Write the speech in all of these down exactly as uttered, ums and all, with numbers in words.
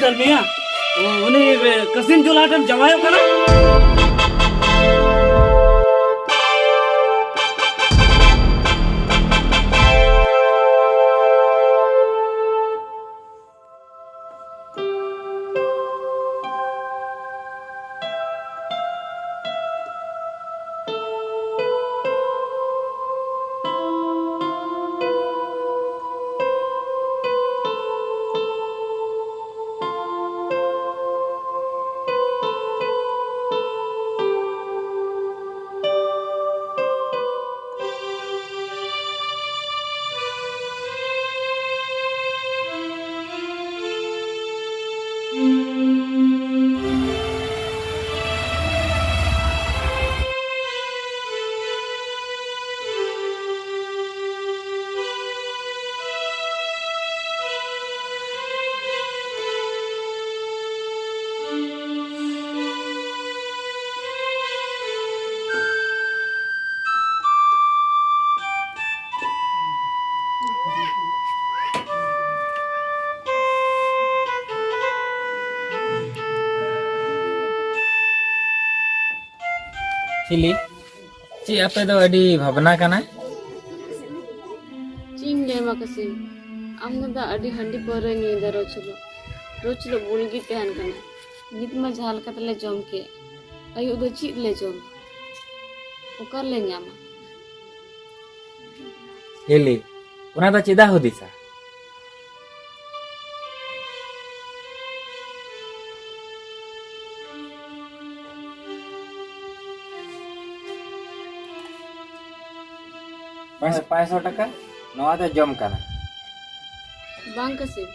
ᱫᱟᱞᱢᱤᱭᱟ, ᱩᱱᱤ ᱠᱟᱥᱤᱢ ᱡᱚᱞᱟᱴ ᱮᱢ ᱡᱟᱶᱟᱭᱚᱜ ᱠᱟᱱᱟ? ᱦᱤᱞᱤ, ᱪᱮᱫ ᱟᱯᱮ ᱫᱚ ᱟᱹᱰᱤ ᱵᱷᱟᱵᱽᱱᱟ ᱠᱟᱱᱟ? ᱪᱮᱫ ᱤᱧ ᱞᱟᱹᱭᱟᱢᱟ ᱠᱟᱥᱤᱢ, ᱟᱢ ᱫᱟᱫᱟ ᱟᱹᱰᱤ ᱦᱟᱺᱰᱤ ᱯᱟᱹᱣᱨᱟᱹ ᱧᱩᱭᱮᱫᱟ ᱨᱳᱡᱽ ᱦᱤᱞᱳᱜ᱾ ᱨᱳᱡᱽ ᱦᱤᱞᱳᱜ ᱵᱩᱞ ᱜᱮ ᱛᱟᱦᱮᱱ ᱠᱟᱱᱟ᱾ ᱱᱤᱛ ᱢᱟ ᱡᱟᱦᱟᱸ ᱞᱮᱠᱟ ᱛᱮᱞᱮ ᱡᱚᱢ ᱠᱮᱫ, ᱟᱹᱭᱩᱵ ᱫᱚ ᱪᱮᱫ ᱞᱮ ᱡᱚᱢᱟ? ᱚᱠᱟ ᱨᱮᱞᱮ ᱧᱟᱢᱟ? ᱦᱤᱞᱤ, ᱚᱱᱟ ᱫᱚ ᱪᱮᱫᱟᱜ ᱦᱩᱫᱤᱥᱟ? ᱯᱟᱸᱪ-, ᱯᱟᱸᱪᱥᱚ ᱴᱟᱠᱟ ᱱᱚᱣᱟ ᱫᱚ ᱡᱚᱢ ᱠᱟᱱᱟ᱾ ᱵᱟᱝ ᱠᱟᱥᱤᱢ,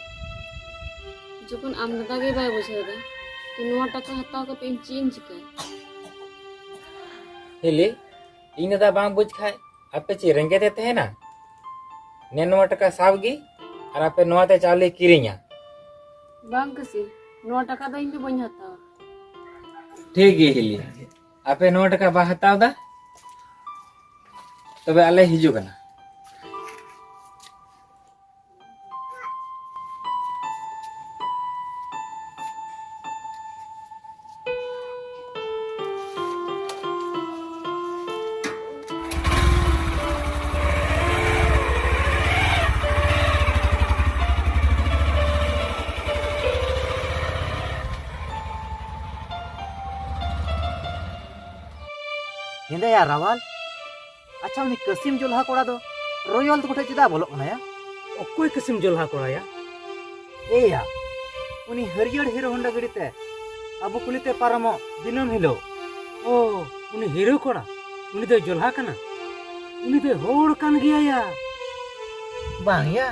ᱡᱚᱠᱷᱚᱱ ᱟᱢ ᱫᱟᱫᱟ ᱜᱮ ᱵᱟᱭ ᱵᱩᱡᱷᱟᱹᱣ ᱮᱫᱟ, ᱛᱚ ᱱᱚᱣᱟ ᱴᱟᱠᱟ ᱦᱟᱛᱟᱣ ᱠᱟᱛᱮ ᱤᱧ ᱪᱮᱫ ᱤᱧ ᱪᱤᱠᱟᱹᱭᱟ? ᱦᱤᱞᱤ, ᱤᱧ ᱫᱟᱫᱟ ᱵᱟᱝ ᱵᱩᱡᱽ ᱠᱷᱟᱡ ᱟᱯᱮ ᱪᱮᱫ ᱨᱮᱸᱜᱮᱡ ᱮ ᱛᱟᱦᱮᱱᱟ? ᱱᱮ ᱱᱚᱣᱟ ᱴᱟᱠᱟ ᱥᱟᱵ ᱜᱮ ᱟᱨ ᱟᱯᱮ ᱱᱚᱣᱟ ᱛᱮ ᱪᱟᱣᱞᱮ ᱠᱤᱨᱤᱧᱟ᱾ ᱵᱟᱝ ᱠᱟᱥᱤᱢ, ᱱᱚᱣᱟ ᱴᱟᱠᱟ ᱫᱚ ᱤᱧ ᱫᱚ ᱵᱟᱹᱧ ᱦᱟᱛᱟᱣᱟ᱾ ᱴᱷᱤᱠ ᱜᱮ ᱦᱤᱞᱤ, ᱟᱯᱮ ᱱᱚᱣᱟ ᱴᱟᱠᱟ ᱵᱟ ᱦᱟᱛᱟᱣ ᱫᱟ, ᱛᱚᱵᱮ ᱟᱞᱮ ᱦᱤᱡᱩᱜ ᱠᱟᱱᱟ᱾ ᱭᱟ ᱨᱟᱣᱟᱞ, ᱟᱪᱪᱷᱟ, ᱩᱱᱤ ᱠᱟᱹᱥᱤᱢ ᱡᱚᱞᱦᱟ ᱠᱚᱲᱟ ᱫᱚ ᱨᱚᱭᱚᱞ ᱛᱟᱠᱚ ᱴᱷᱮᱱ ᱪᱮᱫᱟᱜ ᱵᱚᱞᱚᱜ ᱠᱟᱱᱟᱭᱟ? ᱚᱠᱚᱭ ᱠᱟᱹᱥᱤᱢ ᱡᱚᱞᱦᱟ ᱠᱚᱲᱟᱭᱟ? ᱮᱭᱟ, ᱩᱱᱤ ᱦᱟᱹᱨᱭᱟᱹᱲ ᱦᱤᱨᱳ ᱦᱳᱱᱰᱟ ᱜᱟᱹᱰᱤ ᱛᱮ ᱟᱵᱚ ᱠᱩᱞᱤᱛᱮ ᱯᱟᱨᱚᱢᱚᱜ ᱫᱤᱱᱟᱹᱢ ᱦᱤᱞᱳᱜ᱾ ᱳ, ᱩᱱᱤ ᱦᱤᱨᱳ ᱠᱚᱲᱟ, ᱩᱱᱤ ᱫᱚᱭ ᱡᱚᱞᱦᱟ ᱠᱟᱱᱟ? ᱩᱱᱤ ᱫᱚᱭ ᱦᱚᱲ ᱠᱟᱱ ᱜᱮᱭᱟ ᱭᱟ᱾ ᱵᱟᱝ ᱭᱟ,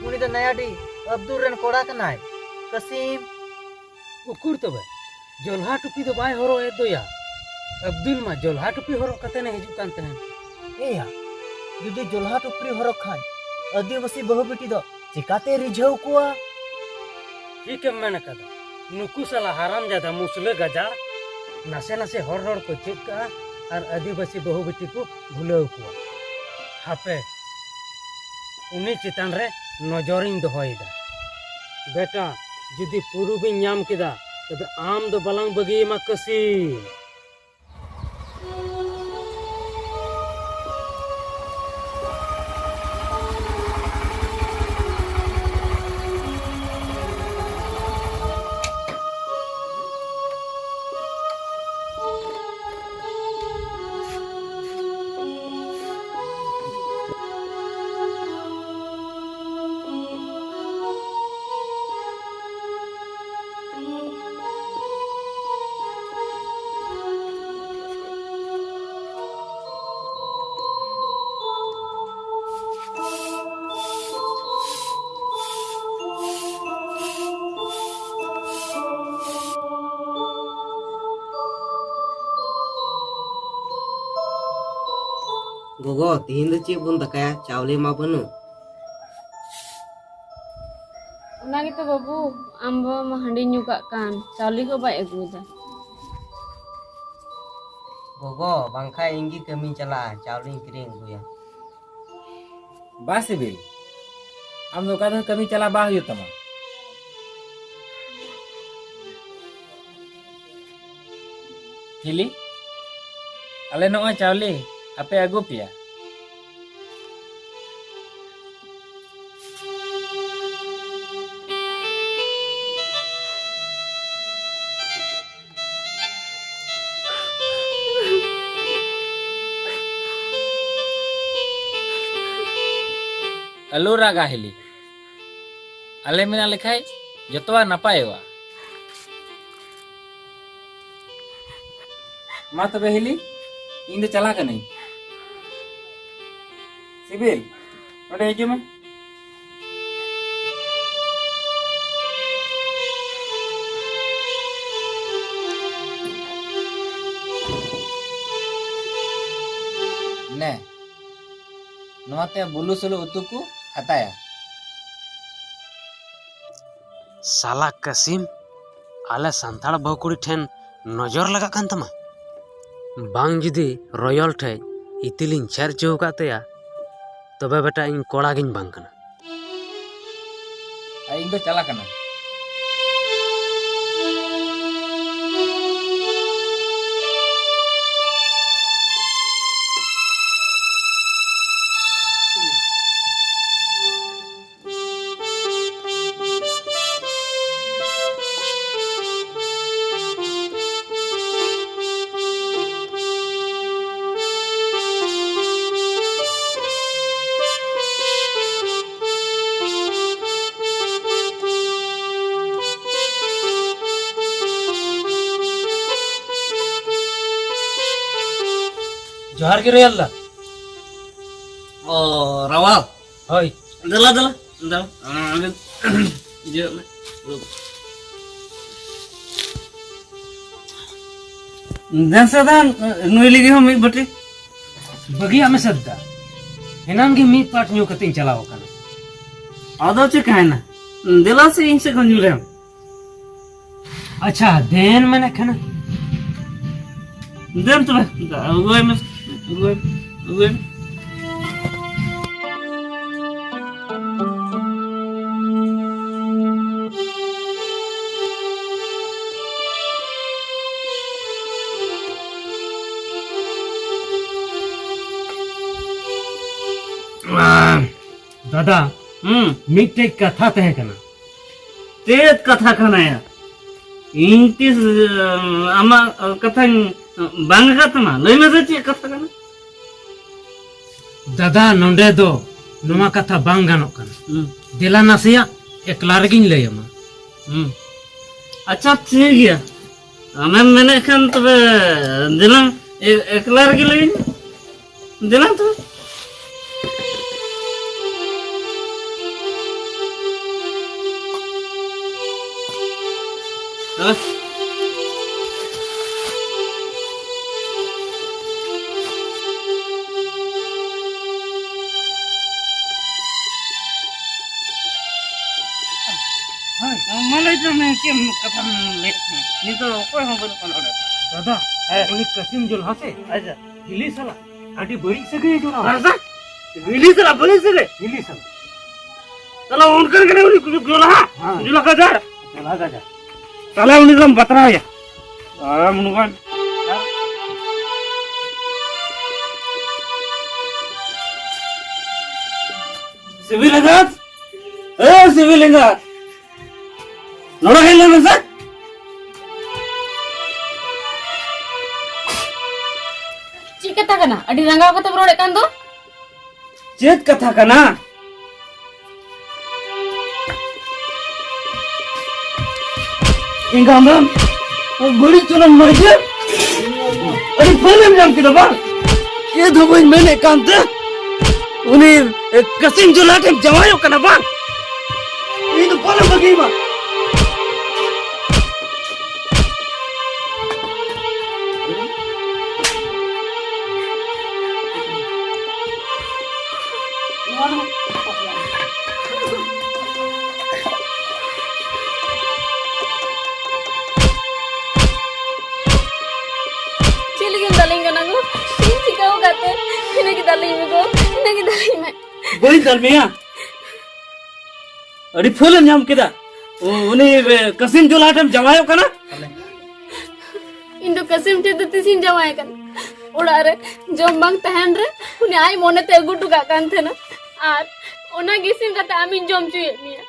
ᱩᱱᱤ ᱫᱚ ᱱᱟᱭᱟᱰᱤ ᱟᱵᱫᱩᱞ ᱨᱮᱱ ᱠᱚᱲᱟ ᱠᱟᱱᱟᱭ, ᱠᱟᱹᱥᱤᱢ᱾ ᱩᱠᱩᱨ ᱛᱚᱵᱮ, ᱡᱚᱞᱦᱟ ᱴᱩᱯᱤ ᱫᱚ ᱵᱟᱭ ᱦᱚᱨᱚᱜ ᱮᱫ ᱫᱚᱭᱟ᱾ ᱟᱵᱫᱩᱞ ᱢᱟ ᱡᱚᱞᱦᱟ ᱴᱩᱯᱤ ᱦᱚᱨᱚᱜ ᱠᱟᱛᱮᱱ ᱮ ᱦᱤᱡᱩᱜ ᱠᱟᱱ ᱛᱟᱦᱮᱸᱱ᱾ ᱮᱭᱟ, ᱡᱩᱫᱤ ᱡᱚᱞᱦᱟ ᱴᱩᱯᱨᱤ ᱦᱚᱨᱚᱜ ᱠᱷᱟᱱ ᱟᱹᱫᱤᱵᱟᱹᱥᱤ ᱵᱟᱹᱦᱩ ᱵᱤᱴᱤ ᱫᱚ ᱪᱤᱠᱟᱛᱮ ᱨᱤᱡᱷᱟᱹᱣ ᱠᱚᱣᱟ? ᱴᱷᱤᱠᱮᱢ ᱢᱮᱱ ᱟᱠᱟᱫᱟ᱾ ᱱᱩᱠᱩ ᱥᱟᱞᱟ ᱦᱟᱨᱟᱢ ᱡᱟᱫᱟ ᱢᱩᱥᱞᱟᱹ ᱜᱟᱡᱟᱲ ᱱᱟᱥᱮ ᱱᱟᱥᱮ ᱦᱚᱲ ᱨᱚᱲ ᱠᱚ ᱪᱮᱫ ᱠᱟᱜᱼᱟ ᱟᱨ ᱟᱹᱫᱤᱵᱟᱹᱥᱤ ᱵᱟᱹᱦᱩ ᱵᱤᱴᱤ ᱠᱚ ᱵᱷᱩᱞᱟᱹᱣ ᱠᱚᱣᱟ᱾ ᱦᱟᱯᱮ, ᱩᱱᱤ ᱪᱮᱛᱟᱱ ᱨᱮ ᱱᱚᱡᱚᱨᱤᱧ ᱫᱚᱦᱚᱭᱮᱫᱟ᱾ ᱵᱮᱴᱟ, ᱡᱩᱫᱤ ᱯᱩᱨᱩᱵᱤᱧ ᱧᱟᱢ ᱠᱮᱫᱟ, ᱛᱚᱵᱮ ᱟᱢ ᱫᱚ ᱵᱟᱞᱟᱝ ᱵᱟᱹᱜᱤᱭᱟᱢᱟ ᱠᱟᱹᱥᱤ᱾ ᱜᱚᱜᱚ, ᱛᱤᱦᱤᱧ ᱫᱚ ᱪᱮᱫ ᱵᱚᱱ ᱫᱟᱠᱟᱭᱟ? ᱪᱟᱣᱞᱮ ᱢᱟ ᱵᱟᱹᱱᱩᱜ᱾ ᱚᱱᱟ ᱜᱮᱛᱚ ᱵᱟᱹᱵᱩ, ᱟᱢ ᱵᱟᱵᱟ ᱢᱟ ᱦᱟᱺᱰᱤ ᱧᱩ ᱠᱟᱜ ᱠᱟᱱ, ᱪᱟᱣᱞᱮ ᱠᱚ ᱵᱟᱭ ᱟᱹᱜᱩᱭᱮᱫᱟ᱾ ᱜᱚᱜᱚ, ᱵᱟᱝᱠᱷᱟᱡ ᱤᱧ ᱜᱮ ᱠᱟᱹᱢᱤᱧ ᱪᱟᱞᱟᱜᱼᱟ, ᱪᱟᱣᱞᱮᱧ ᱠᱤᱨᱤᱧ ᱟᱹᱜᱩᱭᱟ᱾ ᱵᱟ ᱥᱤᱵᱤᱞ, ᱟᱢ ᱫᱚ ᱚᱠᱟ ᱛᱮᱦᱚᱸ ᱠᱟᱹᱢᱤ ᱪᱟᱞᱟᱣ ᱵᱟᱝ ᱦᱩᱭᱩᱜ ᱛᱟᱢᱟ᱾ ᱦᱤᱞᱤ, ᱟᱞᱮ ᱱᱚᱜᱼᱚᱭ ᱪᱟᱣᱞᱮ ᱟᱯᱮ ᱟᱹᱜᱩ ᱯᱮᱭᱟ᱾ ᱟᱞᱚ ᱨᱟᱜᱟ ᱦᱤᱞᱤ, ᱟᱞᱮ ᱢᱮᱱᱟᱜ ᱞᱮᱠᱷᱟᱡ ᱡᱚᱛᱚᱣᱟᱜ ᱱᱟᱯᱟᱭᱚᱜᱼᱟ᱾ ᱢᱟ ᱛᱚᱵᱮ ᱦᱤᱞᱤ, ᱤᱧ ᱫᱚ ᱪᱟᱞᱟᱜ ᱠᱟᱹᱱᱟᱹᱧ᱾ ᱥᱤᱵᱤᱞ, ᱱᱚᱰᱮ ᱦᱤᱡᱩᱜ ᱢᱮ᱾ ᱱᱮ, ᱱᱚᱣᱟᱛᱮ ᱵᱩᱞᱩ ᱥᱩᱞᱩ ᱩᱛᱩ ᱠᱚ ᱟᱛᱟᱭᱟ᱾ ᱥᱟᱞᱟ ᱠᱟᱥᱤᱢ, ᱟᱞᱮ ᱥᱟᱱᱛᱟᱲ ᱵᱟᱹᱦᱩ ᱠᱩᱲᱤ ᱴᱷᱮᱱ ᱱᱚᱡᱚᱨ ᱞᱟᱜᱟᱜ ᱠᱟᱱ ᱛᱟᱢᱟ? ᱵᱟᱝ ᱡᱩᱫᱤ ᱨᱚᱭᱚᱞ ᱴᱷᱮᱡ ᱤᱛᱤᱞᱤᱧ ᱪᱷᱮᱨ ᱦᱚᱪᱚ ᱟᱠᱟᱫ ᱛᱟᱭᱟ, ᱛᱚᱵᱮ ᱵᱮᱴᱟ ᱤᱧ ᱠᱚᱲᱟ ᱜᱤᱧ ᱵᱟᱝ ᱠᱟᱱᱟ᱾ ᱟᱨ ᱤᱧ ᱫᱚ ᱪᱟᱞᱟᱜ ᱠᱟᱱᱟ᱾ ᱡᱚᱦᱟᱨ ᱜᱮ ᱨᱚᱭᱟᱞ ᱫᱟ᱾ ᱚ, ᱨᱟᱣᱟᱞ᱾ ᱦᱳᱭ᱾ ᱫᱮᱞᱟ, ᱫᱮᱞᱟ, ᱫᱮᱞᱟ᱾ ᱚᱸᱰᱮ ᱤᱭᱟᱹ ᱢᱮ᱾ ᱫᱮᱱ ᱥᱮ ᱫᱮᱱ, ᱱᱩᱭ ᱞᱟᱹᱜᱤᱫ ᱦᱚᱸ ᱢᱤᱫ ᱵᱟᱹᱴᱤ᱾ ᱵᱟᱹᱜᱤᱭᱟᱜ ᱢᱮ ᱥᱟᱹᱫᱟ᱾ ᱮᱱᱟᱝ ᱜᱮ ᱢᱤᱫ ᱯᱟᱴ ᱧᱩ ᱠᱟᱛᱮᱧ ᱪᱟᱞᱟᱣ ᱟᱠᱟᱱᱟ᱾ ᱟᱫᱚ ᱪᱤᱠᱟᱹᱭᱮᱱᱟ? ᱫᱮᱞᱟ ᱥᱮ ᱤᱧ ᱥᱮᱫ ᱠᱷᱚᱱ ᱧᱩ ᱞᱮᱢ᱾ ᱟᱪᱪᱷᱟ, ᱫᱮᱱ ᱢᱮᱱᱮᱫ ᱠᱟᱱᱟ᱾ ᱫᱮᱱ ᱛᱚᱵᱮ, ᱟᱹᱜᱩᱭ ᱢᱮ, ᱟᱹᱜᱩᱭ ᱢᱮ, ᱟᱹᱜᱩᱭ ᱢᱮ᱾ ᱫᱟᱫᱟ, ᱦᱩᱸ᱾ ᱢᱤᱫᱴᱮᱡ ᱠᱟᱛᱷᱟ ᱛᱟᱦᱮᱸ ᱠᱟᱱᱟ᱾ ᱪᱮᱫ ᱠᱟᱛᱷᱟ ᱠᱟᱱᱟᱭᱟ? ᱤᱧ ᱛᱤᱥ, ᱟᱢᱟᱜ ᱠᱟᱛᱷᱟᱧ ᱵᱟᱝ ᱟᱠᱟᱫ ᱛᱟᱢᱟ? ᱞᱟᱹᱭ ᱢᱮᱥᱮ, ᱪᱮᱫ ᱠᱟᱛᱷᱟ ᱠᱟᱱᱟ? ᱫᱟᱫᱟ, ᱱᱚᱰᱮ ᱫᱚ ᱱᱚᱣᱟ ᱠᱟᱛᱷᱟ ᱵᱟᱝ ᱜᱟᱱᱚᱜ ᱠᱟᱱᱟ᱾ ᱦᱩᱸ᱾ ᱫᱮᱞᱟ ᱱᱟᱥᱮᱭᱟᱜ ᱮᱠᱞᱟ ᱨᱮᱜᱤᱧ ᱞᱟᱹᱭ ᱟᱢᱟ᱾ ᱦᱩᱸ᱾ ᱟᱪᱪᱷᱟ, ᱴᱷᱤᱠ ᱜᱮᱭᱟ, ᱟᱢᱮᱢ ᱢᱮᱱᱮᱫ ᱠᱷᱟᱱ ᱛᱚᱵᱮ ᱫᱮᱞᱟ, ᱮ-, ᱮᱠᱞᱟ ᱨᱮᱜᱮ ᱞᱟᱹᱭᱟᱹᱧ ᱢᱮ᱾ ᱫᱮᱞᱟ ᱛᱚᱵᱮ᱾ ᱦᱮᱸ? ᱦᱳᱭ᱾ ᱢᱟ ᱞᱟᱹᱭ ᱛᱟᱞᱟᱝ ᱢᱮ, ᱪᱮᱫ ᱮᱢ ᱠᱟᱛᱷᱟᱢ ᱞᱟᱹᱭᱮᱫ ᱛᱟᱦᱮᱸᱫ? ᱱᱤᱛ ᱫᱚ ᱚᱠᱚᱭ ᱦᱚᱸ ᱵᱟᱹᱱᱩᱜ ᱠᱚᱣᱟ ᱱᱚᱰᱮ᱾ ᱫᱟᱫᱟ, ᱦᱮᱸ᱾ ᱩᱱᱤ ᱠᱟᱥᱤᱢ ᱡᱚᱞᱦᱟ ᱥᱮ? ᱟᱪᱪᱷᱟ᱾ ᱦᱤᱞᱤ ᱥᱟᱞᱟᱜ ᱟᱹᱰᱤ ᱵᱟᱹᱲᱤᱡ ᱥᱟᱹᱜᱟᱹᱭ ᱡᱚᱲᱟᱣ᱾ ᱟᱨ ᱥᱟ-, ᱦᱤᱞᱤ ᱥᱟᱞᱟᱜ ᱵᱟᱹᱲᱤᱡ ᱥᱟᱹᱜᱟᱹᱭ? ᱦᱤᱞᱤ ᱥᱟᱞᱟᱜ᱾ ᱛᱟᱦᱞᱮ ᱚᱱᱠᱟᱱ ᱠᱟᱱᱟ ᱩᱱᱤ ᱡᱚᱞᱦᱟ? ᱦᱮᱸ᱾ ᱡᱚᱞᱦᱟ ᱜᱟᱡᱟᱲ? ᱡᱚᱞᱦᱟ ᱜᱟᱡᱟᱲ᱾ ᱛᱟᱦᱞᱮ ᱩᱱᱤ ᱫᱚᱢ ᱵᱟᱛᱨᱟᱣᱮᱭᱟ᱾ ᱟᱨ ᱢᱩᱱᱩᱜᱟᱱ᱾ ᱥᱤᱵᱤᱞ ᱮᱸᱜᱟᱛ! ᱮ ᱥᱤᱵᱤᱞ ᱮᱸᱜᱟᱛ! ᱱᱚᱰᱮ ᱦᱮᱡ ᱞᱮᱱ ᱢᱮᱥᱮ᱾ ᱪᱮᱫ ᱠᱟᱛᱷᱟ ᱠᱟᱱᱟ? ᱟᱹᱰᱤ ᱨᱟᱸᱜᱟᱣ ᱠᱟᱛᱮᱢ ᱨᱚᱲᱮᱫ ᱠᱟᱱ ᱫᱚ᱾ ᱪᱮᱫ ᱠᱟᱛᱷᱟ ᱠᱟᱱᱟ? ᱮᱸᱜᱟᱢ ᱵᱟᱹᱲᱤᱡ ᱪᱚᱞᱚᱱ ᱢᱟᱹᱨᱤᱪ, ᱟᱹᱰᱤ ᱯᱷᱟᱹᱞᱮᱢ ᱧᱟᱢ ᱠᱮᱫᱟ ᱵᱟᱝ? ᱪᱮᱫ ᱦᱚᱸ ᱵᱟᱹᱧ ᱢᱮᱱᱮᱫ ᱠᱟᱱ ᱛᱮ, ᱩᱱᱤ, ᱮ, ᱠᱟᱥᱤᱢ ᱡᱚᱞᱦᱟ ᱴᱷᱮᱱ ᱡᱟᱶᱟᱭᱚᱜ ᱠᱟᱱᱟ ᱵᱟᱝ? ᱤᱧ ᱫᱚ ᱯᱷᱟᱹᱞᱮᱢ ᱵᱟᱹᱜᱤᱭᱟᱢᱟ᱾ ᱪᱮᱫ ᱞᱟᱹᱜᱤᱫ ᱮᱢ ᱫᱟᱞᱤᱧ ᱠᱟᱱᱟ ᱜᱳ? ᱪᱮᱫ ᱤᱧ ᱪᱤᱠᱟᱹ ᱟᱠᱟᱫ ᱛᱮ? ᱤᱱᱟᱹᱜᱮ ᱫᱟᱞᱤᱧ ᱢᱮ ᱜᱳ, ᱤᱱᱟᱹᱜᱮ ᱫᱟᱞᱤᱧ ᱢᱮ᱾ ᱵᱟᱹᱧ ᱫᱟᱞ ᱢᱮᱭᱟ᱾ ᱟᱹᱰᱤ ᱯᱷᱟᱹᱞᱮᱢ ᱧᱟᱢ ᱠᱮᱫᱟ᱾ ᱩ-, ᱩᱱᱤ, ᱮ, ᱠᱟᱥᱤᱢ ᱡᱚᱞᱦᱟ ᱴᱷᱮᱱ ᱡᱟᱶᱟᱭᱚᱜ ᱠᱟᱱᱟ? ᱤᱧ ᱫᱚ ᱠᱟᱥᱤᱢ ᱴᱷᱮᱱ ᱫᱚ ᱛᱤᱥᱤᱧ ᱡᱟᱶᱟᱭ ᱠᱟᱱᱟ? ᱚᱲᱟᱜ ᱨᱮ ᱡᱚᱢ ᱵᱟᱝ ᱛᱟᱦᱮᱱ ᱨᱮ ᱩᱱᱤ ᱟᱡ ᱢᱚᱱᱮᱛᱮ ᱟᱹᱜᱩ ᱦᱚᱴᱚ ᱠᱟᱜ ᱠᱟᱱ ᱛᱟᱦᱮᱱᱟ᱾ ᱟᱨ ᱚᱱᱟ ᱜᱮ ᱤᱥᱤᱱ ᱠᱟᱛᱮ ᱟᱢᱤᱧ ᱡᱚᱢ ᱦᱚᱪᱚᱭᱮᱫ ᱢᱮᱭᱟ᱾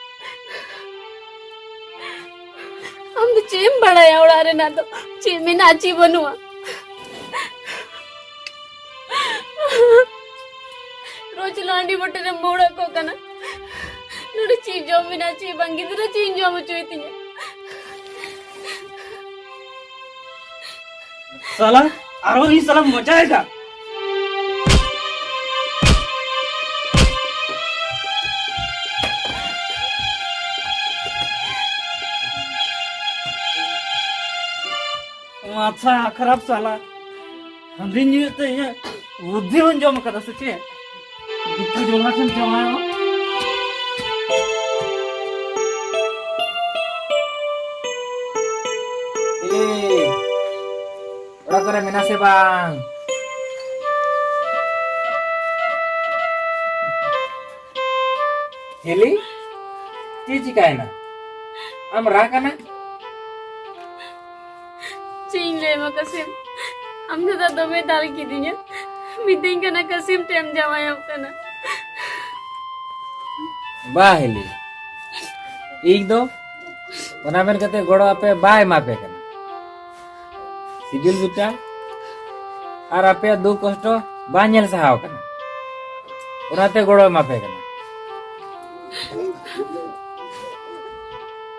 ᱟᱢ ᱫᱚ ᱪᱮᱫ ᱮᱢ ᱵᱟᱲᱟᱭᱟ ᱚᱲᱟᱜ ᱨᱮᱱᱟᱜ ᱫᱚ? ᱪᱮᱫ ᱢᱮᱱᱟᱜᱼᱟ, ᱪᱮᱫ ᱵᱟᱹᱱᱩᱜᱼᱟ? ᱪᱮᱞᱟᱝ ᱦᱟᱺᱰᱤ ᱵᱟᱹᱴᱤ ᱨᱮᱢ ᱵᱚᱦᱲᱟᱜ ᱠᱚᱜ ᱠᱟᱱᱟ᱾ ᱱᱚᱰᱮ ᱪᱮᱫ ᱡᱚᱢ ᱢᱮᱱᱟᱜᱼᱟ, ᱪᱮᱫ ᱵᱟᱝ, ᱜᱤᱫᱽᱨᱟᱹ ᱪᱮᱫ ᱤᱧ ᱡᱚᱢ ᱦᱚᱪᱚᱭ ᱛᱤᱧᱟ? ᱥᱟᱞᱟ, ᱟᱨᱦᱚᱸ ᱤᱧ ᱥᱟᱞᱟᱜ ᱢᱚᱡᱟᱭᱮᱫᱟ᱾ ᱢᱟᱪᱷᱟ ᱠᱷᱟᱨᱟᱯ ᱥᱟᱞᱟ, ᱦᱟᱺᱰᱤ ᱧᱩᱭᱮᱫ ᱛᱮ ᱤᱧᱟᱹᱜ ᱵᱩᱫᱽᱫᱷᱤ ᱦᱚᱸᱧ ᱡᱚᱢ ᱠᱟᱫᱟ ᱥᱮ ᱪᱮᱫ? ᱫᱤᱠᱩ ᱡᱚᱞᱦᱟ ᱴᱷᱮᱱ ᱡᱟᱶᱟᱭᱚᱜ᱾ ᱮ, ᱚᱲᱟᱜ ᱠᱚᱨᱮ ᱢᱮᱱᱟ ᱥᱮ ᱵᱟᱝ? ᱦᱤᱞᱤ, ᱪᱮᱫ ᱪᱤᱠᱟᱭᱮᱱᱟ? ᱟᱢ ᱨᱟᱜ ᱠᱟᱱᱟ? ᱪᱮᱫ ᱤᱧ ᱞᱟᱹᱭ ᱟᱢᱟ ᱠᱟᱥᱤᱢ, ᱟᱢ ᱫᱟᱫᱟ ᱫᱚᱢᱮ ᱫᱟᱞ ᱠᱤᱫᱤᱧᱟ, ᱢᱤᱛᱟᱹᱧ ᱠᱟᱱᱟ ᱠᱟᱥᱤᱢ ᱴᱷᱮᱱ ᱮᱢ ᱡᱟᱶᱟᱭᱚᱜ ᱠᱟᱱᱟ᱾ ᱵᱟ ᱦᱤᱞᱤ, ᱤᱧ ᱫᱚ ᱚᱱᱟ ᱢᱮᱱ ᱠᱟᱛᱮ ᱜᱚᱲᱚ ᱟᱯᱮ ᱵᱟᱭ ᱮᱢᱟ ᱯᱮ ᱠᱟᱱᱟ᱾ ᱥᱤᱵᱤᱞ ᱵᱮᱴᱟ ᱟᱨ ᱟᱯᱮᱭᱟᱜ ᱫᱩᱠ ᱠᱚᱥᱴᱚ ᱵᱟᱝ ᱧᱮᱞ ᱥᱟᱦᱟᱣ ᱠᱟᱱᱟ, ᱚᱱᱟᱛᱮ ᱜᱚᱲᱚ ᱮᱢᱟ ᱯᱮ ᱠᱟᱱᱟ᱾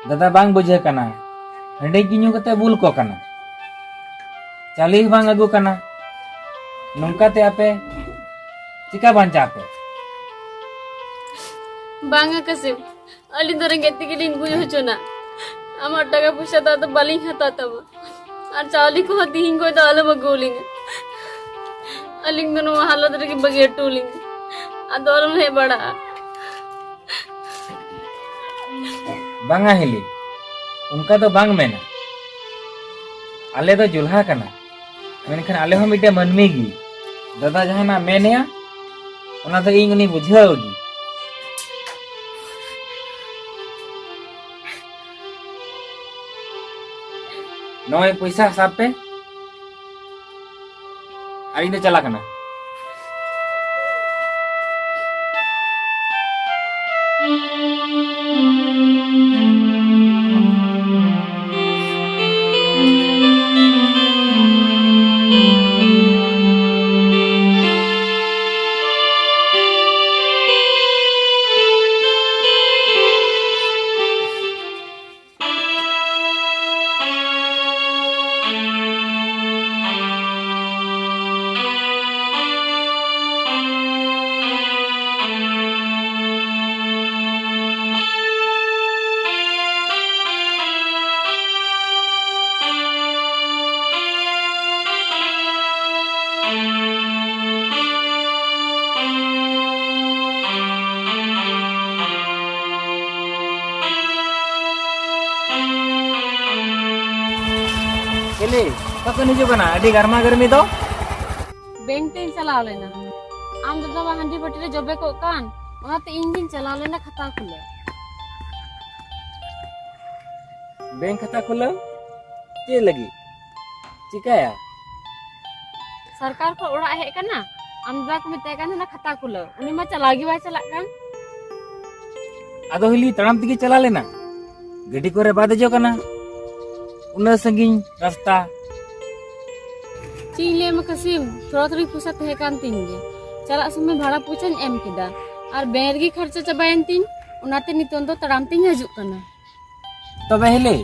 ᱫᱟᱫᱟ ᱵᱟᱝ ᱵᱩᱡᱷᱟᱹᱜ ᱠᱟᱱᱟ, ᱦᱟᱺᱰᱤ ᱜᱮ ᱧᱩ ᱠᱟᱛᱮ ᱵᱩᱞ ᱠᱚᱜ ᱠᱟᱱᱟ, ᱪᱟᱣᱞᱮ ᱦᱚᱸ ᱵᱟᱝ ᱟᱹᱜᱩ ᱠᱟᱱᱟ᱾ ᱱᱚᱝᱠᱟ ᱛᱮ ᱟᱯᱮ ᱪᱤᱠᱟ ᱵᱟᱧᱪᱟᱜ ᱟᱯᱮ? ᱵᱟᱝᱟ ᱠᱟᱥᱤᱢ, ᱟᱹᱞᱤᱧ ᱫᱚ ᱨᱮᱸᱜᱮᱡ ᱛᱮᱜᱮ ᱞᱤᱧ ᱜᱩᱡᱩᱜ ᱦᱚᱪᱚᱱᱟ᱾ ᱟᱢᱟᱜ ᱴᱟᱠᱟ ᱯᱚᱭᱥᱟ ᱫᱚ ᱟᱫᱚ ᱵᱟᱹᱞᱤᱧ ᱦᱟᱛᱟᱣ ᱛᱟᱢᱟ, ᱟᱨ ᱪᱟᱣᱞᱮ ᱠᱚᱦᱚᱸ ᱛᱤᱦᱤᱧ ᱠᱷᱚᱱ ᱫᱚ ᱟᱞᱚᱢ ᱟᱹᱜᱩ ᱟᱹᱞᱤᱧᱟ᱾ ᱟᱹᱞᱤᱧ ᱫᱚ ᱱᱚᱣᱟ ᱦᱟᱞᱚᱛ ᱨᱮᱜᱮ ᱵᱟᱹᱜᱤ ᱦᱚᱴᱚ ᱟᱹᱞᱤᱧ ᱢᱮ, ᱟᱫᱚ ᱟᱞᱚᱢ ᱦᱮᱡ ᱵᱟᱲᱟᱜᱼᱟ᱾ ᱵᱟᱝᱟ ᱦᱤᱞᱤ, ᱚᱱᱠᱟ ᱫᱚ ᱵᱟᱝ ᱢᱮᱱᱟ᱾ ᱟᱞᱮ ᱫᱚ ᱡᱩᱞᱦᱟ ᱠᱟᱱᱟ, ᱢᱮᱱᱠᱷᱟᱱ ᱟᱞᱮ ᱦᱚᱸ ᱢᱤᱫᱴᱮᱱ ᱢᱟᱹᱱᱢᱤ ᱜᱮ᱾ ᱫᱟᱫᱟ ᱡᱟᱦᱟᱱᱟᱜ ᱢᱮᱱᱮᱭᱟ, ᱚᱱᱟ ᱫᱚ ᱤᱧ ᱩᱱᱤ ᱵᱩᱡᱷᱟᱹᱣ ᱜᱮ᱾ ᱱᱚᱜᱼᱚᱭ ᱯᱚᱭᱥᱟ ᱥᱟᱵ ᱯᱮ᱾ ᱟᱨ ᱤᱧ ᱫᱚ ᱪᱟᱞᱟᱜ ᱠᱟᱱᱟ᱾ ᱠᱷᱚᱱ ᱦᱤᱡᱩᱜ ᱠᱟᱱᱟ, ᱟᱹᱰᱤ ᱜᱟᱨᱢᱟ ᱜᱟᱨᱢᱤ ᱫᱚ᱾ ᱵᱮᱝᱠ ᱛᱮᱧ ᱪᱟᱞᱟᱣ ᱞᱮᱱᱟ᱾ ᱟᱢ ᱫᱟᱫᱟ ᱢᱟ ᱦᱟᱺᱰᱤ ᱵᱷᱟᱹᱴᱤ ᱨᱮ ᱡᱚᱵᱮ ᱠᱚᱜ ᱠᱟᱱ, ᱚᱱᱟᱛᱮ ᱤᱧ ᱜᱤᱧ ᱪᱟᱞᱟᱣ ᱞᱮᱱᱟ ᱠᱷᱟᱛᱟ ᱠᱷᱩᱞᱟᱹᱣ᱾ ᱵᱮᱝᱠ ᱠᱷᱟᱛᱟ ᱠᱷᱩᱞᱟᱹᱣ? ᱪᱮᱫ ᱞᱟᱹᱜᱤᱫ? ᱪᱤᱠᱟᱹᱭᱟ? ᱥᱚᱨᱠᱟᱨ ᱠᱷᱚᱱ ᱚᱲᱟᱜ ᱦᱮᱡ ᱠᱟᱱᱟ, ᱟᱢ ᱫᱟᱫᱟ ᱠᱚ ᱢᱮᱛᱟᱭ ᱠᱟᱱ ᱛᱟᱦᱮᱱᱟ ᱠᱷᱟᱛᱟ ᱠᱷᱩᱞᱟᱹᱣ, ᱩᱱᱤ ᱢᱟ ᱪᱟᱞᱟᱣ ᱜᱮ ᱵᱟᱭ ᱪᱟᱞᱟᱜ ᱠᱟᱱ᱾ ᱟᱫᱚ ᱦᱤᱞᱤ ᱛᱟᱲᱟᱢ ᱛᱮᱜᱮ ᱪᱟᱞᱟᱣ ᱞᱮᱱᱟ, ᱜᱟᱹᱰᱤ ᱠᱚᱨᱮ ᱵᱟᱭ ᱫᱮᱡᱚᱜ ᱠᱟᱱᱟ, ᱩᱱᱟᱹᱜ ᱥᱟᱺᱜᱤᱧ ᱨᱟᱥᱛᱟ᱾ ᱪᱮᱫ ᱤᱧ ᱞᱟᱹᱭ ᱟᱢᱟ ᱠᱟᱥᱤᱢ, ᱛᱷᱚᱲᱟ ᱛᱷᱚᱲᱤ ᱯᱚᱭᱥᱟ ᱛᱟᱦᱮᱸ ᱠᱟᱱ ᱛᱤᱧ ᱜᱮ, ᱪᱟᱞᱟᱜ ᱥᱚᱢᱚᱭ ᱵᱷᱟᱲᱟ ᱯᱚᱭᱥᱟᱧ ᱮᱢ ᱠᱮᱫᱟ, ᱟᱨ ᱵᱮᱝᱠ ᱨᱮᱜᱮ ᱠᱷᱚᱨᱪᱟ ᱪᱟᱵᱟᱭᱮᱱ ᱛᱤᱧ, ᱚᱱᱟᱛᱮ ᱱᱤᱛᱚᱝ ᱫᱚ ᱛᱟᱲᱟᱢ ᱛᱤᱧ ᱦᱤᱡᱩᱜ ᱠᱟᱱᱟ᱾ ᱛᱚᱵᱮ ᱦᱤᱞᱤ,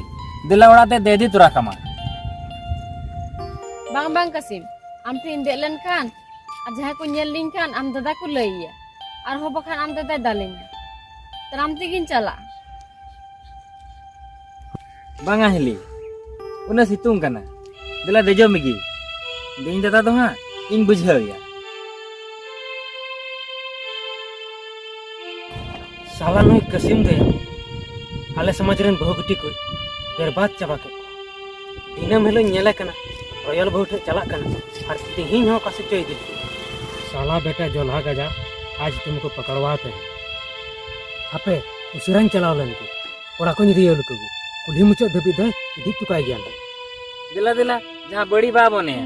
ᱫᱮᱞᱟ ᱚᱲᱟᱜ ᱛᱮ ᱫᱮᱡ ᱤᱫᱤ ᱛᱚᱨᱟ ᱠᱟᱢᱟ᱾ ᱵᱟᱝ, ᱵᱟᱝ ᱠᱟᱥᱤᱢ, ᱟᱢ ᱴᱷᱮᱱ ᱤᱧ ᱫᱮᱡ ᱞᱮᱱᱠᱷᱟᱱ ᱟᱨ ᱡᱟᱦᱟᱸᱭ ᱠᱚ ᱧᱮᱞ ᱞᱤᱧ ᱠᱷᱟᱱ ᱟᱢ ᱫᱟᱫᱟ ᱠᱚ ᱞᱟᱹᱭ ᱟᱭᱟ, ᱟᱨᱦᱚᱸ ᱵᱟᱠᱷᱟᱱ ᱟᱢ ᱫᱟᱫᱟᱭ ᱫᱟᱞᱤᱧᱟ᱾ ᱛᱟᱲᱟᱢ ᱛᱮᱜᱤᱧ ᱪᱟᱞᱟᱜᱼᱟ᱾ ᱵᱟᱝᱟ ᱦᱤᱞᱤ, ᱩᱱᱟᱹᱜ ᱥᱤᱛᱩᱝ ᱠᱟᱱᱟ, ᱫᱮᱞᱟ ᱫᱮᱡᱚᱜ ᱢᱮᱜᱮ᱾ ᱤᱧ ᱫᱟᱫᱟ ᱫᱚ ᱦᱟᱸᱜ ᱤᱧ ᱵᱩᱡᱷᱟᱹᱣ ᱮᱭᱟ᱾ ᱥᱟᱞᱟ ᱱᱩᱭ ᱠᱟᱥᱤᱢ ᱫᱚᱭᱟ ᱟᱞᱮ ᱥᱚᱢᱟᱡᱽ ᱨᱮᱱ ᱵᱟᱹᱦᱩ ᱵᱤᱴᱤ ᱠᱚ ᱵᱮᱨᱵᱟᱫ ᱪᱟᱵᱟ ᱠᱮᱫ ᱠᱚᱣᱟ᱾ ᱫᱤᱱᱟᱹᱢ ᱦᱤᱞᱳᱜ ᱧᱮᱞᱮ ᱠᱟᱱᱟ, ᱨᱚᱭᱟᱞ ᱵᱟᱹᱦᱩ ᱴᱷᱮᱱ ᱪᱟᱞᱟᱜ ᱠᱟᱱᱟ, ᱟᱨ ᱛᱮᱦᱮᱧ ᱦᱚᱸ ᱚᱠᱟ ᱥᱮᱫ ᱪᱚᱭ ᱤᱫᱤ ᱠᱮᱫᱮᱭᱟ᱾ ᱥᱟᱞᱟ ᱵᱮᱴᱟ ᱡᱚᱞᱦᱟ ᱜᱟᱡᱟ, ᱟᱡ ᱛᱩᱢᱠᱚ ᱯᱟᱠᱟᱲᱣᱟ ᱛᱮ᱾ ᱦᱟᱯᱮ, ᱩᱥᱟᱹᱨᱟᱧ ᱪᱟᱞᱟᱣ ᱞᱮᱱ ᱜᱮ᱾ ᱠᱚᱲᱟ ᱠᱚᱧ ᱤᱫᱤᱭᱟ ᱞᱮᱠᱚ ᱜᱮ᱾ ᱠᱩᱞᱦᱤ ᱢᱩᱪᱟᱹᱫ ᱫᱷᱟᱹᱵᱤᱡ ᱫᱚ ᱤᱫᱤ ᱦᱚᱴᱚ ᱠᱟᱭ ᱜᱮᱭᱟ᱾ ᱫᱮᱞᱟ, ᱫᱮᱞᱟ, ᱡᱟᱦᱟᱸ ᱵᱟᱹᱲᱤ ᱵᱟ ᱵᱚᱱᱮᱭᱟ,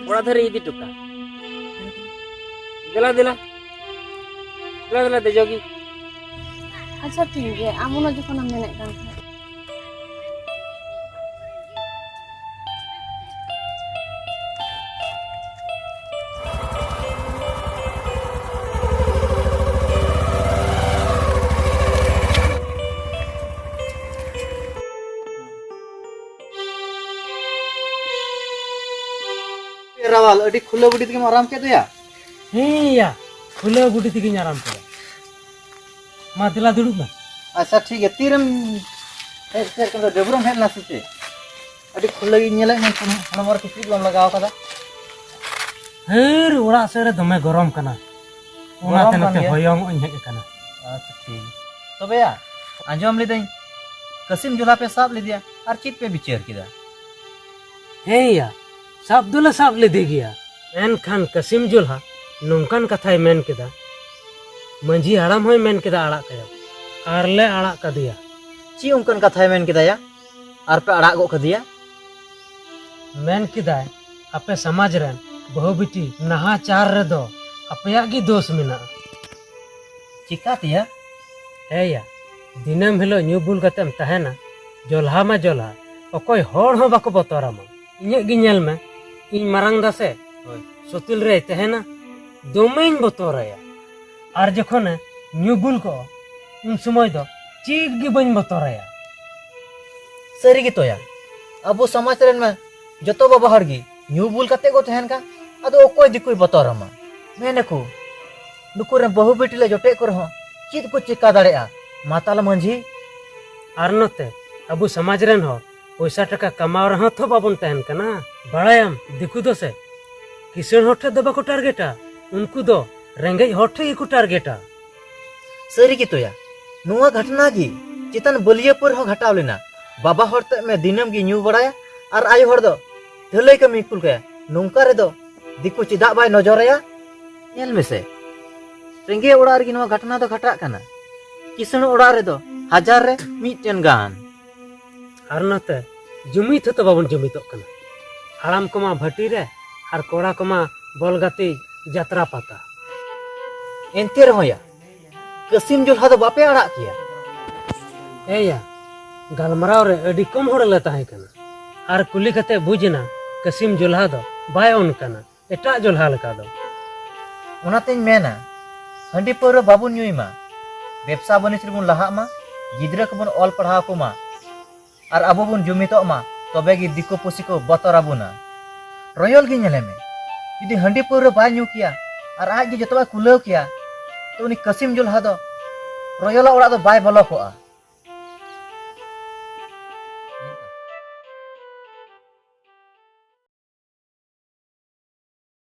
ᱚᱲᱟᱜ ᱫᱷᱟᱹᱨᱤᱡ ᱤᱫᱤ ᱦᱚᱴᱚ ᱠᱟᱜ᱾ ᱫᱮᱞᱟ, ᱫᱮᱞᱟ, ᱫᱮᱞᱟ, ᱫᱮᱞᱟ, ᱫᱮᱡᱚᱜ ᱜᱮ᱾ ᱟᱪᱪᱷᱟ, ᱴᱷᱤᱠ ᱜᱮᱭᱟ, ᱟᱢ ᱚᱱᱟ ᱡᱚᱠᱷᱚᱱᱮᱢ ᱢᱮᱱᱮᱫ ᱠᱟᱱ ᱠᱷᱟᱱ᱾ ᱨᱟᱣᱟᱞ, ᱟᱹᱰᱤ ᱠᱷᱩᱞᱟᱹ ᱵᱩᱰᱤ ᱛᱮᱜᱮᱢ ᱟᱨᱟᱢ ᱠᱮᱫ ᱫᱚᱭᱟ᱾ ᱦᱮᱸ ᱭᱟ, ᱠᱷᱩᱞᱟᱹ ᱵᱩᱰᱤ ᱛᱮᱜᱮᱧ ᱟᱨᱟᱢ ᱠᱮᱫᱟ᱾ ᱢᱟ, ᱫᱮᱞᱟ, ᱫᱩᱲᱩᱵ ᱢᱮ᱾ ᱟᱪᱪᱷᱟ, ᱴᱷᱤᱠ ᱜᱮᱭᱟ᱾ ᱛᱤᱨᱮᱢ ᱦᱮᱡ ᱥᱮᱴᱮᱨ ᱠᱟᱱᱟ? ᱰᱟᱹᱵᱽᱨᱟᱹᱢ ᱦᱮᱡ ᱞᱮᱱᱟ ᱥᱮ ᱪᱮᱫ? ᱟᱹᱰᱤ ᱠᱷᱩᱞᱟᱹ ᱜᱤᱧ ᱧᱮᱞᱮᱫ ᱢᱮ, ᱠᱳᱱᱳ ᱦᱚᱲᱢᱚ ᱨᱮ ᱠᱤᱪᱨᱤᱡ ᱵᱟᱢ ᱞᱟᱜᱟᱣ ᱠᱟᱫᱟ᱾ ᱦᱟᱹᱨ, ᱚᱲᱟᱜ ᱥᱮᱫ ᱨᱮ ᱫᱚᱢᱮ ᱜᱚᱨᱚᱢ ᱠᱟᱱᱟ, ᱚᱱᱟᱛᱮ ᱜᱚᱨᱚᱢ ᱠᱟᱱ ᱱᱚᱛᱮ ᱜᱮᱭᱟ᱾ ᱦᱚᱭᱚᱝᱚᱜ ᱤᱧ ᱦᱮᱡ ᱟᱠᱟᱱᱟ᱾ ᱟᱪᱪᱷᱟ, ᱴᱷᱤᱠ ᱜᱮᱭᱟ᱾ ᱛᱚᱵᱮ ᱭᱟ, ᱟᱸᱡᱚᱢ ᱞᱤᱫᱟᱹᱧ ᱠᱟᱹᱥᱤᱢ ᱡᱚᱞᱦᱟ ᱯᱮ ᱥᱟᱵ ᱞᱮᱫᱮᱭᱟ, ᱟᱨ ᱪᱮᱫ ᱯᱮ ᱵᱤᱪᱟᱹᱨ ᱠᱮᱫᱟ? ᱦᱮᱸᱭᱟ, ᱥᱟᱵ ᱫᱚᱞᱮ ᱥᱟᱵ ᱞᱮᱫᱮ ᱜᱮᱭᱟ᱾ ᱢᱮᱱᱠᱷᱟᱱ ᱠᱟᱹᱥᱤᱢ ᱡᱚᱞᱦᱟ ᱱᱚᱝᱠᱟᱱ ᱠᱟᱛᱷᱟᱭ ᱢᱮᱱ ᱠᱮᱫᱟ, ᱢᱟᱹᱡᱷᱤ ᱦᱟᱲᱟᱢ ᱦᱚᱸᱭ ᱢᱮᱱ ᱠᱮᱫᱟ ᱟᱲᱟᱜ ᱠᱟᱭᱟ, ᱟᱨ ᱞᱮ ᱟᱲᱟᱜ ᱠᱟᱫᱮᱭᱟ᱾ ᱪᱮᱫ ᱚᱱᱠᱟᱱ ᱠᱟᱛᱷᱟᱭ ᱢᱮᱱ ᱠᱮᱫᱟᱭᱟ? ᱟᱨ ᱯᱮ ᱟᱲᱟᱜ ᱜᱚᱫ ᱠᱟᱫᱮᱭᱟ? ᱢᱮᱱ ᱠᱮᱫᱟᱭ, ᱟᱯᱮ ᱥᱚᱢᱟᱡᱽ ᱨᱮᱱ ᱵᱟᱹᱦᱩ ᱵᱤᱴᱤ ᱱᱟᱦᱟᱪᱟᱨ ᱨᱮᱫᱚ ᱟᱯᱮᱭᱟᱜ ᱜᱮ ᱫᱳᱥ ᱢᱮᱱᱟᱜᱼᱟ᱾ ᱪᱤᱠᱟᱹᱛᱮᱭᱟ? ᱦᱮᱸᱭᱟ, ᱫᱤᱱᱟᱹᱢ ᱦᱤᱞᱳᱜ ᱧᱩ ᱵᱩᱞ ᱠᱟᱛᱮᱢ ᱛᱟᱦᱮᱱᱟ, ᱡᱚᱞᱦᱟ ᱢᱟ ᱡᱚᱞᱦᱟ, ᱚᱠᱚᱭ ᱦᱚᱲ ᱦᱚᱸ ᱵᱟᱠᱚ ᱵᱚᱛᱚᱨᱟᱢᱟ᱾ ᱤᱧᱟᱹᱜ ᱜᱮ ᱧᱮᱞ ᱢᱮ, ᱤᱧ ᱢᱟᱨᱟᱝ ᱫᱟ ᱥᱮ, ᱦᱳᱭ᱾ ᱥᱩᱛᱤᱞ ᱨᱮᱭ ᱛᱟᱦᱮᱱᱟ, ᱫᱚᱢᱮᱧ ᱵᱚᱛᱚᱨᱟᱭᱟ᱾ ᱟᱨ ᱡᱚᱠᱷᱚᱱᱮ ᱧᱩ ᱵᱩᱞ ᱠᱚᱜᱼᱟ, ᱩᱱ ᱥᱚᱢᱚᱭ ᱫᱚ ᱪᱮᱫ ᱜᱮ ᱵᱟᱹᱧ ᱵᱚᱛᱚᱨᱟᱭᱟ᱾ ᱥᱟᱹᱨᱤ ᱜᱮ ᱛᱚᱭᱟ, ᱟᱵᱚ ᱥᱚᱢᱟᱡᱽ ᱨᱮᱱ ᱢᱟ ᱡᱚᱛᱚ ᱵᱟᱵᱟ ᱦᱚᱲ ᱜᱮ ᱧᱩ ᱵᱩᱞ ᱠᱟᱛᱮ ᱠᱚ ᱛᱟᱦᱮᱱ ᱠᱟᱱ, ᱟᱫᱚ ᱚᱠᱚᱭ ᱫᱤᱠᱩᱭ ᱵᱚᱛᱚᱨᱟᱢᱟ? ᱢᱮᱱᱟᱠᱚ, ᱱᱩᱠᱩ ᱨᱮᱱ ᱵᱟᱹᱦᱩ ᱵᱤᱴᱤ ᱞᱮ ᱡᱚᱴᱮᱫ ᱠᱚ ᱨᱮᱦᱚᱸ ᱪᱮᱫ ᱠᱚ ᱪᱮᱠᱟ ᱫᱟᱲᱮᱭᱟᱜᱼᱟ ᱢᱟᱛᱟᱞ ᱢᱟᱹᱡᱷᱤ? ᱟᱨ ᱱᱚᱛᱮ ᱟᱵᱚ ᱥᱚᱢᱟᱡᱽ ᱨᱮᱱ ᱦᱚᱲ ᱯᱚᱭᱥᱟ ᱴᱟᱠᱟ ᱠᱟᱢᱟᱣ ᱨᱮᱦᱚᱸ ᱛᱚ ᱵᱟᱵᱚᱱ ᱛᱟᱦᱮᱱ ᱠᱟᱱᱟ᱾ ᱵᱟᱲᱟᱭᱟᱢ, ᱫᱤᱠᱩ ᱫᱚ ᱥᱮ ᱠᱤᱥᱟᱹᱬ ᱦᱚᱲ ᱴᱷᱮᱱ ᱫᱚ ᱵᱟᱠᱚ ᱴᱟᱨᱜᱮᱴᱟ, ᱩᱱᱠᱩ ᱫᱚ ᱨᱮᱸᱜᱮᱡ ᱦᱚᱲ ᱴᱷᱮᱱ ᱜᱮᱠᱚ ᱴᱟᱨᱜᱮᱴᱟ᱾ ᱥᱟᱹᱨᱤ ᱜᱮ ᱛᱚᱭᱟ, ᱱᱚᱣᱟ ᱜᱷᱚᱴᱱᱟ ᱜᱮ ᱪᱮᱛᱟᱱ ᱵᱟᱹᱞᱭᱟᱹᱯᱩᱨ ᱨᱮᱦᱚᱸ ᱜᱷᱚᱴᱟᱣ ᱞᱮᱱᱟ᱾ ᱵᱟᱵᱟ ᱦᱚᱲ ᱛᱮᱫ ᱢᱮ ᱫᱤᱱᱟᱹᱢ ᱜᱮ ᱧᱩ ᱵᱟᱲᱟᱭᱟ ᱟᱨ ᱟᱭᱳ ᱦᱚᱲ ᱫᱚ ᱰᱷᱟᱹᱞᱟᱹᱭ ᱠᱟᱹᱢᱤ ᱠᱩᱞ ᱠᱟᱭᱟ᱾ ᱱᱚᱝᱠᱟ ᱨᱮᱫᱚ ᱫᱤᱠᱩ ᱪᱮᱫᱟᱜ ᱵᱟᱭ ᱱᱚᱡᱚᱨᱟᱭᱟ? ᱧᱮᱞ ᱢᱮᱥᱮ, ᱨᱮᱸᱜᱮᱡ ᱚᱲᱟᱜ ᱨᱮᱜᱮ ᱱᱚᱣᱟ ᱜᱷᱚᱴᱱᱟ ᱫᱚ ᱜᱷᱚᱴᱟᱜ ᱠᱟᱱᱟ᱾ ᱠᱤᱥᱟᱹᱬ ᱚᱲᱟᱜ ᱨᱮᱫᱚ ᱦᱟᱡᱟᱨ ᱨᱮ ᱢᱤᱫᱴᱮᱱ ᱜᱟᱱ᱾ ᱟᱨ ᱱᱚᱛᱮ ᱡᱩᱢᱤᱫ ᱦᱚᱸᱛᱚ ᱵᱟᱵᱚᱱ ᱡᱩᱢᱤᱫᱚᱜ ᱠᱟᱱᱟ᱾ ᱦᱟᱲᱟᱢ ᱠᱚᱢᱟ ᱵᱷᱟᱹᱴᱤ ᱨᱮ ᱟᱨ ᱠᱚᱲᱟ ᱠᱚᱢᱟ ᱵᱚᱞ ᱜᱟᱛᱮ ᱡᱟᱛᱨᱟ ᱯᱟᱛᱟ᱾ ᱮᱱᱛᱮ ᱨᱮᱦᱚᱸ ᱭᱟ, ᱠᱟᱹᱥᱤᱢ ᱡᱚᱞᱦᱟ ᱫᱚ ᱵᱟᱯᱮ ᱟᱲᱟᱜ ᱠᱮᱭᱟ? ᱮᱭᱟ, ᱜᱟᱞᱢᱟᱨᱟᱣ ᱨᱮ ᱟᱹᱰᱤ ᱠᱚᱢ ᱦᱚᱲ ᱞᱮ ᱛᱟᱦᱮᱸ ᱠᱟᱱᱟ᱾ ᱟᱨ ᱠᱩᱞᱤ ᱠᱟᱛᱮ ᱵᱩᱡᱽ ᱮᱱᱟ, ᱠᱟᱹᱥᱤᱢ ᱡᱚᱞᱦᱟ ᱫᱚ ᱵᱟᱭ ᱚᱱ ᱠᱟᱱᱟ, ᱮᱴᱟᱜ ᱡᱚᱞᱦᱟ ᱞᱮᱠᱟ ᱫᱚ᱾ ᱚᱱᱟᱛᱮᱧ ᱢᱮᱱᱟ, ᱦᱟᱺᱰᱤ ᱯᱟᱹᱣᱨᱟᱹ ᱵᱟᱵᱚᱱ ᱧᱩᱭ ᱢᱟ, ᱵᱮᱵᱽᱥᱟ ᱵᱟᱹᱱᱤᱡᱽ ᱨᱮᱵᱚᱱ ᱞᱟᱦᱟᱜ ᱢᱟ, ᱜᱤᱫᱽᱨᱟᱹ ᱠᱚᱵᱚᱱ ᱚᱞ ᱯᱟᱲᱦᱟᱣ ᱠᱚᱢᱟ, ᱟᱨ ᱟᱵᱚ ᱵᱚᱱ ᱡᱩᱢᱤᱫᱚᱜ ᱢᱟ, ᱛᱚᱵᱮ ᱜᱮ ᱫᱤᱠᱩ ᱯᱩᱥᱤ ᱠᱚ ᱵᱚᱛᱚᱨ ᱟᱵᱚᱱᱟ᱾ ᱨᱚᱭᱚᱞ ᱜᱮ ᱧᱮᱞᱮ ᱢᱮ, ᱡᱩᱫᱤ ᱦᱟᱺᱰᱤ ᱯᱟᱹᱣᱨᱟᱹ ᱵᱟᱭ ᱧᱩ ᱠᱮᱭᱟ ᱟᱨ ᱟᱡ ᱜᱮ ᱡᱚᱛᱚᱣᱟᱜ ᱠᱩᱞᱟᱹᱣ ᱠᱮᱭᱟ, ᱛᱚ ᱩᱱᱤ ᱠᱟᱹᱥᱤᱢ ᱡᱚᱞᱦᱟ ᱫᱚ ᱨᱚᱭᱚᱞᱟᱜ ᱚᱲᱟᱜ ᱫᱚ ᱵᱟᱭ ᱵᱚᱞᱚ ᱠᱚᱜᱼᱟ᱾